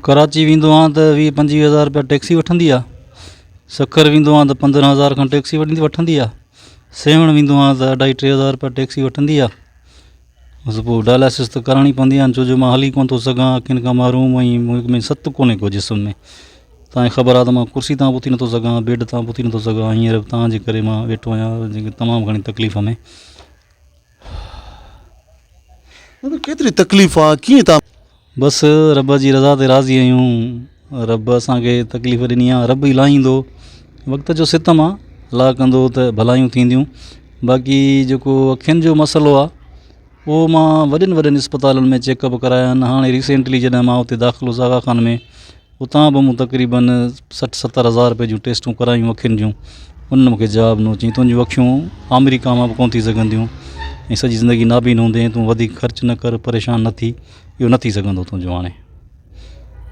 ڪراچي ويندو آهيان ته ويهه پنجويهه هزار رپيا ٽيڪسي وٺندي آهي سکر ويندو آهيان ته پندرهن هزار کن ٽيڪسي وٺندي آهي سيوهڻ ويندو آهيان ته اڍائي ٽي هزار رپيا ٽيڪسي وٺندي آهي بس پوء ڊائلاسس ته ڪرائڻي پوندي آهي ڇو جو مان هلي ڪونه ٿو سگهان اکين کان محروم ۽ مون ۾ ست ڪونهي ڪو جسم ۾ توهان کي خبر آهي ته مان ڪرسي تان به اٿي نٿو سگهان بيڊ تان به اٿي نٿو سگهان هينئر به توهان جي ڪري مان ويٺو آهيان جيڪي تمام گهڻي تڪليف ۾. ڪيتري تڪليف آهي ڪيئن تان. بس رب جي رضا تي راضي آهيون رب اسان کي تڪليف ڏني آهي رب ئي لاهيندو وقت جو ستم آهي الله ڪندو ته ڀلايون ٿينديون باقي جيڪو اکين جو مسئلو آهي اهو مان وڏين وڏين اسپتالن ۾ چيڪ اپ ڪرايا آهن هاڻي ريسينٽلي جڏهن مان اتي داخل هوس آغا خان ۾ اتان به مون تقريبن 60 70 هزار رپئي جون ٽيسٽون ڪرايون اکين جون انهن مون کي جواب ڏنو چيائين تنهنجون اکيون آمريڪا مان به ڪونه ٿي سگهنديون ۽ سڄي زندگي نابين هوندين تون وڌيڪ خرچ نه ڪر پريشان نه ٿي اهو نه ٿي سگهندو تنهنجو هاڻي.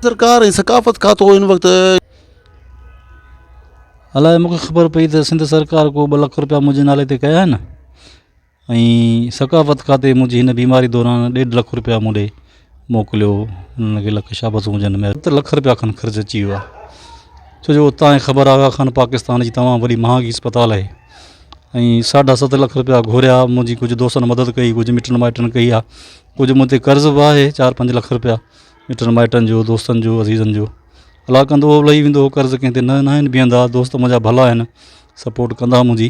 سرڪار ۽ ثقافت کاتو ان وقت. الائي مون کي خبر پئي ته سنڌ سرڪار ڪو ٻه لک رپيا منهنجي نالي تي ڪيا آهن. ۽ ثقافت کاتي منهنجي هن بيماري دوران ڏيڍ لک روپيا مون ڏي موڪليو انهن کي لک شابسون هجن ست لک روپيا کن خرچ اچي ويو آهي ڇو جو اتان جي خبر آغا خان پاڪستان جي تمام وڏي مهانگي اسپتال آهي ۽ ساڍا ست لک روپيا گهريا منهنجي ڪجهه دوستن مدد ڪئي ڪجهه مٽن مائٽن ڪئي آهي ڪجهه مون تي قرض به آهي چار پنج لک روپيا مٽن مائٽن جو دوستن جو عزيزن جو الله ڪندو اهو لهي ويندو قرض ڪنهن تي نه آهن بيهندا دوست منهنجا ڀلا آهن سپورٽ ڪندا منهنجي.